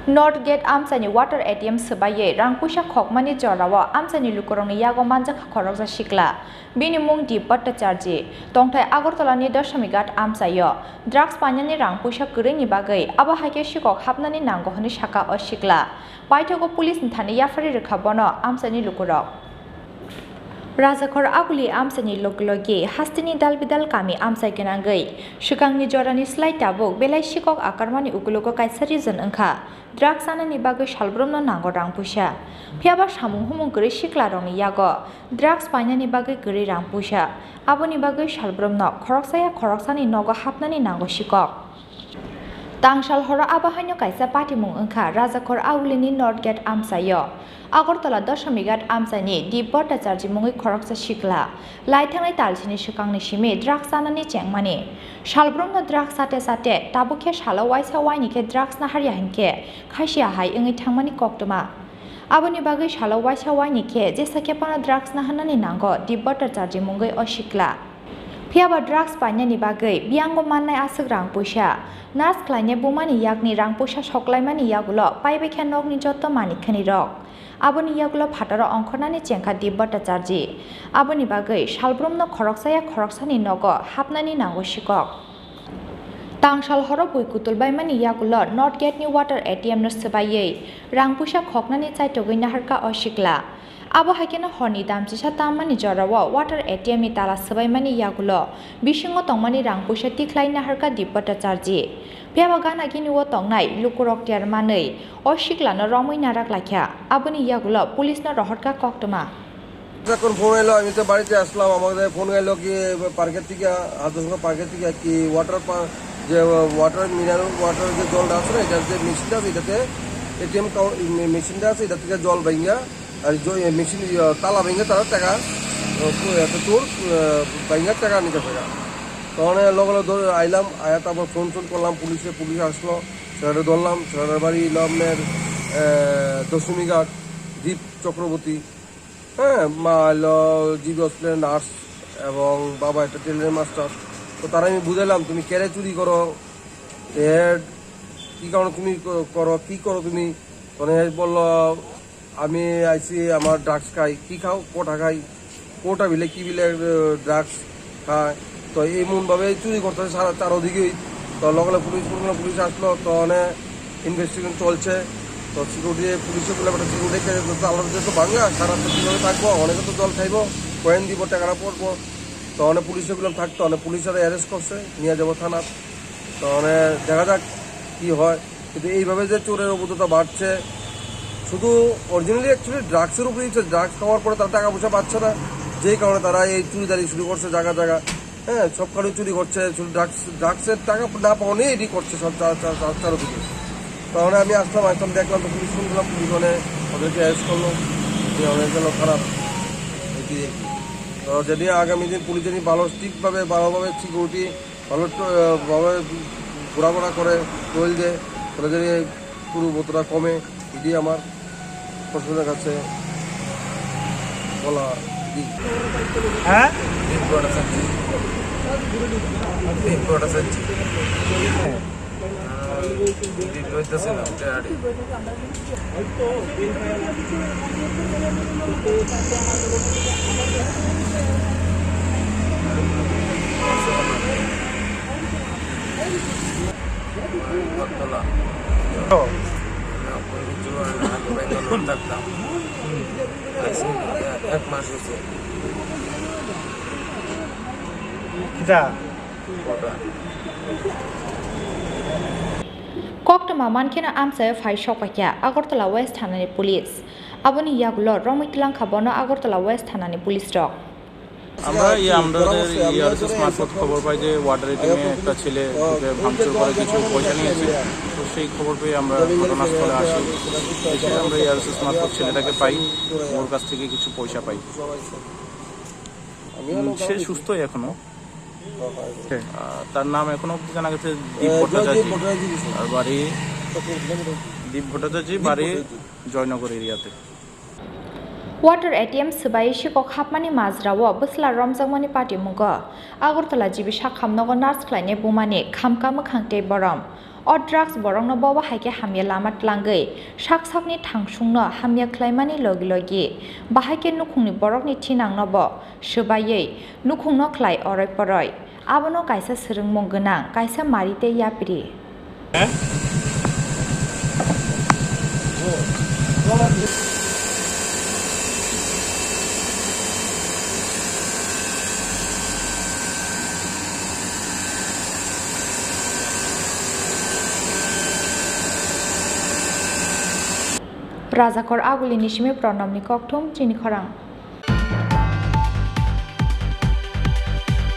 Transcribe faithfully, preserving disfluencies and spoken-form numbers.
North Gate amchaini water A T M swbaiwi rang puisa khokmani jorao amchaini lukurokni yago manjakha khoroksa sikla. Bini mung Deep Bhattacharjee. Tongthai Agartala ni Dashamighat amchaio drugs painani rang puisa kwrwini bagwi abo hai khe sikok hapnani nango hwnwi sakha o sikla. Paithago police ni thani yapharwi rwkha bono amchaini lukurok. Rajakhor Aguli amchaini logi logi hasteni Dalbidal kami amchai gwnangwi swkangni jorani slai tabuk belai sikok akarmani ukologo kaisa reason wngkha. Drugs chanani bagwi salbrumno nango rang puisa. Phiyaba samung humung kwrwi siklarokni yago drugs painani bagwi kwrwi rang puisa. Aboni bagwi salbrumno khoroksaya khoroksani nogo hapnani nango sikok. Tangsal horo abo haino kaisa patimung wngkha Rajakhor Aulini North Gate amchaio. Agartala Dashamighat amchaini Deep Bhattacharjee mungwi khoroksa sikla. Lai thangnai talsini swkangni simi drugs chanani chengmani. Salbrumno drugs chate chate tabuk khe salo waisa waini khe drugs naharya hinkhe khasiya hai wngwi thangmani koktwma. Aboni bagwi salo waisa waini khe jesa khe phano drugs naharnani nango Deep Bhattacharjee mungwi o sikla. Phiyaba drugs painani bagwi biyango mannai aswk rang puisa, nurse khlainai bumani yakni rang puisa soklaimani yagulo paibai khe nokni joto manik khani rok. Aboni yagulo phataro ongkhornani chengkha Deep Bhattacharjee. Aboni bagwi salbrumno khoroksaya khoroksani nogo hapnani nango sikok. Tangsal horo bui kutul baimani yagulo North Gate ni water A T M no swbaiwi rang puisa khoknani chaitogwi naharkha o sikla. Abo hai kheno horni damchisa tammani jorao water A T M ni tala swbaimani yagulo bisingo tongmani rang puisa tikhlai naharkha Deep Bhattacharjee. Phiyaba gana gini o tongnai lukurok ter manwi o siklano romwi narak laikha. Aboni yagulo police no rohorkha koktwma. যখন ফোন এলো, আমি তো বাড়িতে আসলাম, আমাদের ফোন এলো কি পার্কের থেকে, হাজরসঙ্গ পার্কের থেকে কি ওয়াটার পা-, যে ওয়াটার, মিনারেল ওয়াটার যে জলটা আছে না, এটার যে মেশিনটা আছে, এটাতে এটিএম কাউ-, মে-, মেশিনটা আছে, এটা থেকে জল ভাঙ্গা, আর জ-, এ, মেশিন, ইয়া, তালা ভাঙ্গা তারা টাকা, ও, কো-, একটা চোর, আহ, ভাঙ্গা টাকা নিতে পারে। তখন লগে লগে ধরে আইলাম, আয়া তারপর ফোন টোন করলাম পুলিশে, পুলিশ আসলো, ছেলেটা ধরলাম, ছেলেটার বাড়ি হলো আপনার, আহ, দশমীঘাট, দীপ চক্রবর্তী। হ্যাঁ, মা হলো জিবি হসপিটালের নার্স এবং বাবা একটা টেইলরিং মাস্টার। তো তারা আমি বুঝাইলাম, "তুমি কেন চুরি করো? এর কি কারণে তুমি ক-, করো? কি করো তুমি?" তখন এ বললো, "আমি আইছি, আমার ড্রাগস খাই।" "কি খাও?" "কোটা খাই।" "কোটা বিলে কি বিলে, আহ, ড্রাগস খায়?" তো এমনভাবে চুরি করতেছে সারা চারোদিকেই। তো লগে লগে পুলিশ, পুলিশ আসলো, তো অনেক ইনভেস্টিগেশন চলছে। তো সিকিউরিটি, পুলিশে বলে একটা সিকিউরিটি কেস, তো আমরা যেহেতু বাংলা, সারা তো কীভাবে থাকবো, অনেকে তো জল খাইবো, কয়েন দিব, টাকাটা পড়বো। তো অনেক পুলিশে বললাম থাকতো, অনেক পুলিশ আর অ্যারেস্ট করছে, নিয়ে যাবো থানা। তো অনেক দেখা যাক কি হয়, কিন্তু এইভাবে যে চোরের উপদ্রবটা বাড়ছে, শুধু অরিজিনালি অ্যাকচুয়ালি ড্রাগসের উপরেই তো, ড্রাগস খাওয়ার পরে তারা টাকা পয়সা পাচ্ছে না, যেই কারণে তারা এই চুরিদারি শুরু করছে জায়গা জায়গা। হ্যাঁ, সব কারণে চুরি করছে, শুধু ড্রাগস, ড্রাগসের টাকা না পাওয়া নিয়ে এটি করছে সব চার, চার, চার, চারোদিকে। তাহলে আমি আসলাম, আসলাম, দেখলাম তো পুলিশ ফোন করলাম, পুলিশ মানে ওদেরকে অ্যারেস্ট করলো, যে অনেক গেল খারাপ। এটি আর কি। তো যদি আগামী দিন পুলিশ যদি ভালো ঠিকভাবে, ভালোভাবে সিকিউরিটি ভালো, আহ, ভাবে ঘোরাফেরা করে, টোল দেয়, তাহলে যদি পুরো বোতলটা কমে, এটি আমার প্রশাসনের কাছে বলা দিই। হ্যাঁ? দিন কটা চাচ্ছি। দিন কটা চাচ্ছি। আহ, দিন রইতেছে না, উঠে আড়ি। এক মাস হয়েছে। কিতা? Koktwma mankheno amchaio phai sokpaikha Agartala West thanani police. Aboni yagulo romwi twlangkha bono Agartala West thanani police rok. আমরা এই আমাদের এই আরএসএস মারফত খবর পাই যে ওয়াটার এটিএমে একটা ছেলে ঢুকে ভাঙচুর করে কিছু পয়সা নিয়েছে। তো সেই খবর পেয়ে আমরা ঘটনাস্থলে আসি। এসে আমরা এই আরএসএস মারফত ছেলেটাকে পাই, ওর কাছ থেকে কিছু পয়সা পাই। উম, সে সুস্থই এখনো। আহ, তার নাম এখনো অবধি জানা গেছে দীপ ভট্টাচার্য। আর বাড়ি দীপ ভট্টাচার্য, বাড়ি জয়নগর এরিয়াতে। Water A T M swbai sikok hapmani majrao bwsla romjakmani patimungo Agartala G B sak khamnogo nurse khlainai bumani khamka mwkhang tei borom. O drugs borokno bobo hai khe hamya lama tlangwi sak sakni thangsungno hamya khlaimani logi logi bahai khe nukhungni borokni thinangnobo swbaiwi nukhungno khlai oroi poroi. Abono kaisa swrwngmung gwnang kaisa mari tei yapri. Rajakor Agulini simi Pranabni kokthum chini khorang.